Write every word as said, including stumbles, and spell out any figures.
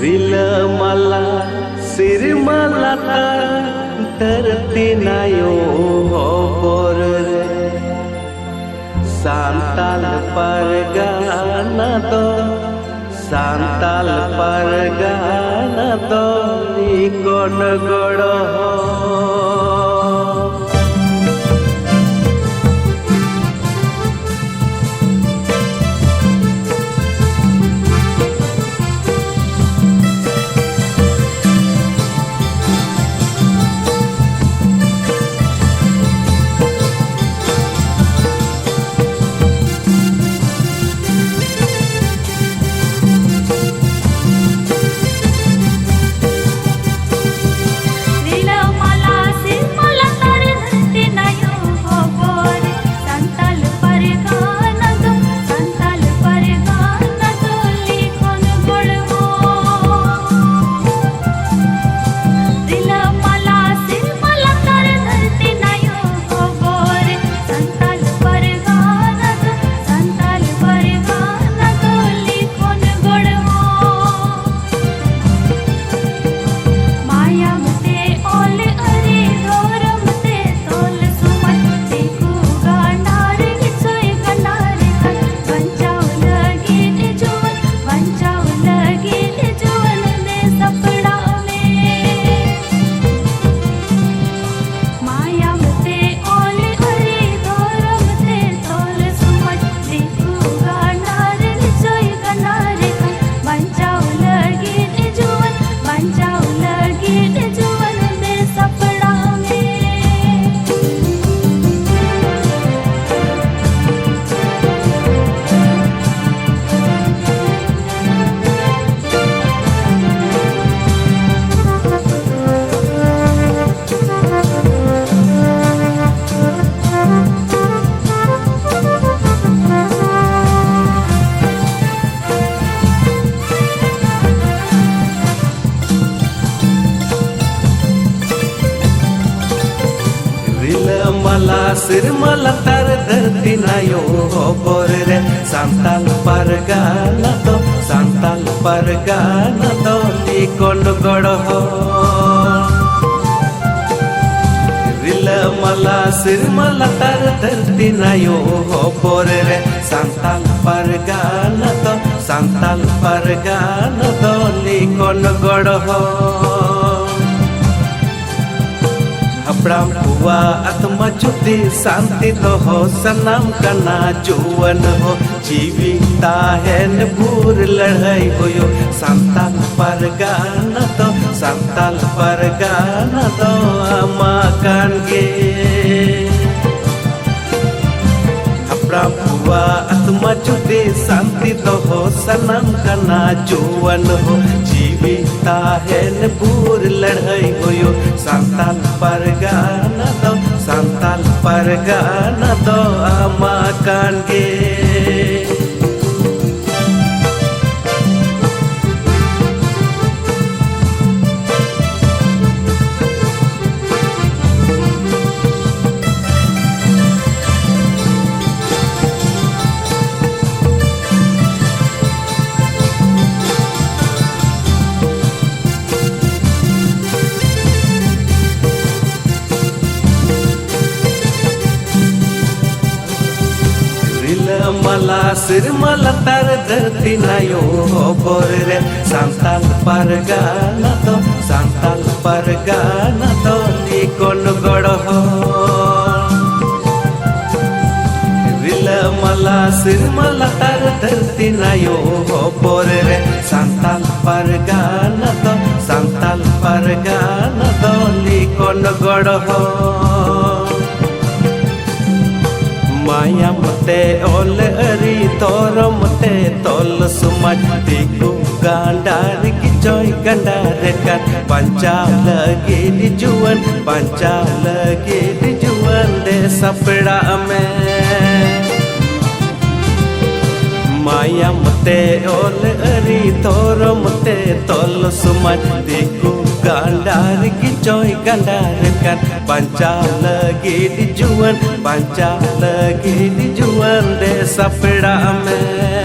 ᱨᱤᱞᱟᱹᱢᱟᱞᱟ ᱥᱤᱨᱢᱟ ᱞᱟᱛᱟᱨ ᱫᱷᱟᱹᱨᱛᱤ ᱱᱟᱭᱚ ᱦᱚᱵᱚᱨ ᱨᱮ, ᱥᱟᱱᱛᱟᱞ ᱯᱟᱨᱜᱟᱱᱟ ᱫᱚ, ᱥᱟᱱᱛᱟᱞ ᱯᱟᱨᱜᱟᱱᱟ ᱫᱚ ᱞᱤᱠᱷᱚᱱ ᱜᱚᱲᱦᱚᱱ᱾ ᱨᱤᱞᱟᱹᱢᱟᱞᱟ ᱥᱤᱨᱢᱟ ᱞᱟᱛᱟᱨ ᱫᱷᱟᱹᱨᱛᱤ ᱱᱟᱭᱚ ᱦᱚᱵᱚᱨ ᱨᱮ, ᱥᱟᱱᱛᱟᱞ ᱯᱟᱨᱜᱟᱱᱟ ᱫᱚ, ᱥᱟᱱᱛᱟᱞ ᱯᱟᱨᱜᱟᱱᱟ ᱫᱚ ᱞᱤᱠᱚᱱ ᱜᱚᱲ ᱦᱚᱲ᱾ ᱨᱤᱞᱟᱹᱢᱟᱞᱟ ᱥᱤᱨᱢᱟᱹ ᱞᱟᱛᱟᱨ ᱫᱷᱟᱹᱨᱛᱤ ᱱᱟᱭᱚ ᱦᱚᱵᱚᱨ ᱨᱮ ᱥᱟᱱᱛᱟᱞ ᱯᱟᱨᱜᱟᱱᱟ ᱫᱚ, ᱥᱟᱱᱛᱟᱞ ᱯᱟᱨᱜᱟᱱᱟ ᱫᱚ ᱞᱤᱠᱚᱱ ᱜᱚᱲ ᱦᱚᱲ᱾ ᱦᱟᱯᱲᱟᱢ ᱠᱚᱣᱟᱜ ᱟᱛᱢᱟ ᱡᱩᱫᱤ ᱥᱟᱱᱛᱤ ᱫᱚᱦᱚ ᱥᱟᱱᱟᱢ ᱠᱟᱱᱟ ᱡᱩᱣᱟᱹᱱ ᱦᱚ, ᱡᱤᱣᱤ ᱛᱟᱦᱮᱱ ᱵᱷᱳᱨ ᱞᱟᱹᱲᱦᱟᱹᱭ ᱦᱩᱭᱩᱜ᱾ ᱥᱟᱱᱛᱟᱞ ᱯᱟᱨᱜᱟᱱᱟ ᱫᱚ, ᱥᱟᱱᱛᱟᱞ ᱯᱟᱨᱜᱟᱱᱟ ᱫᱚ ᱟᱢᱟᱜ ᱠᱟᱱ ᱜᱮ᱾ ᱦᱟᱯᱲᱟᱢ ᱠᱚᱣᱟᱜ ᱟᱛᱢᱟ ᱡᱩᱫᱤ ᱥᱟᱱᱛᱤ ᱫᱚᱦᱚ ᱥᱟᱱᱟᱢ ᱠᱟᱱᱟ ᱡᱩᱣᱟᱹᱱ ᱦᱚ, ᱡᱤᱣᱤ ᱛᱟᱦᱮᱱ ᱵᱷᱳᱨ ᱞᱟᱹᱲᱦᱟᱹᱭ ᱦᱩᱭᱩᱜ᱾ ᱥᱟᱱᱛᱟᱞ ᱯᱟᱨᱜᱟᱱᱟ ᱫᱚ, ᱥᱟᱱᱛᱟᱞ ᱯᱟᱨᱜᱟᱱᱟ ᱫᱚ ᱟᱢᱟᱜ ᱠᱟᱱ ᱜᱮ᱾ ᱨᱤᱞᱟᱹᱢᱟᱞᱟ ᱥᱤᱨᱢᱟᱹ ᱞᱟᱛᱟᱨ ᱫᱷᱟᱹᱨᱛᱤ ᱱᱟᱭᱚ ᱦᱚᱵᱚᱨ ᱨᱮ ᱥᱟᱱᱛᱟᱞ ᱯᱟᱨᱜᱟᱱᱟ ᱫᱚ, ᱥᱟᱱᱛᱟᱞ ᱯᱟᱨᱜᱟᱱᱟ ᱫᱚ ᱞᱤᱠᱚᱱ ᱜᱚᱲ ᱦᱚᱲ᱾ ᱨᱤᱞᱟᱹᱢᱟᱞᱟ ᱥᱤᱨᱢᱟᱹ ᱞᱟᱛᱟᱨ ᱫᱷᱟᱹᱨᱛᱤ ᱱᱟᱭᱚ ᱦᱚᱵᱚᱨ ᱨᱮ ᱥᱟᱱᱛᱟᱞ ᱯᱟᱨᱜᱟᱱᱟ ᱫᱚ, ᱥᱟᱱᱛᱟᱞ ᱯᱟᱨᱜᱟᱱᱟ ᱫᱚ ᱞᱤᱠᱚᱱ ᱜᱚᱲ ᱦᱚᱲ᱾ ᱢᱟᱭᱟᱢ ᱛᱮ ᱚᱞ ᱟᱹᱨᱤ ᱫᱷᱚᱨᱚᱢ ᱛᱮ ᱛᱚᱞ ᱥᱚᱢᱟᱡᱽ ᱫᱤᱠᱩ ᱜᱟᱸᱰᱟᱨ ᱠᱤᱪᱚᱭ ᱜᱟᱸᱰᱟᱨ ᱠᱟᱱ ᱵᱟᱧᱪᱟᱣ ᱞᱟᱹᱜᱤᱫ ᱡᱩᱣᱟᱹᱱ, ᱵᱟᱧᱪᱟᱣ ᱞᱟᱹᱜᱤᱫ ᱡᱩᱣᱟᱹᱱ ᱫᱮ ᱥᱟᱯᱲᱟᱜ ᱢᱮ᱾ ᱢᱟᱭᱟᱢ ᱛᱮ ᱚᱞ ᱟᱹᱨᱤ ᱫᱷᱚᱨᱚᱢ ᱛᱮ ᱛᱚᱞ ᱥᱚᱢᱟᱡᱽ ᱫᱤᱠᱩ ᱜᱟᱸᱰᱟᱨ ᱠᱤᱪᱚᱭ ᱜᱟᱸᱰᱟᱨ ᱠᱟᱱ ᱵᱟᱧᱪᱟᱣ ᱞᱟᱹᱜᱤᱫ ᱡᱩᱣᱟᱹᱱ, ᱵᱟᱧᱪᱟᱣ ᱞᱟᱹᱜᱤᱫ ᱡᱩᱣᱟᱹᱱ ᱫᱮ ᱥᱟᱯᱲᱟᱜ ᱢᱮ᱾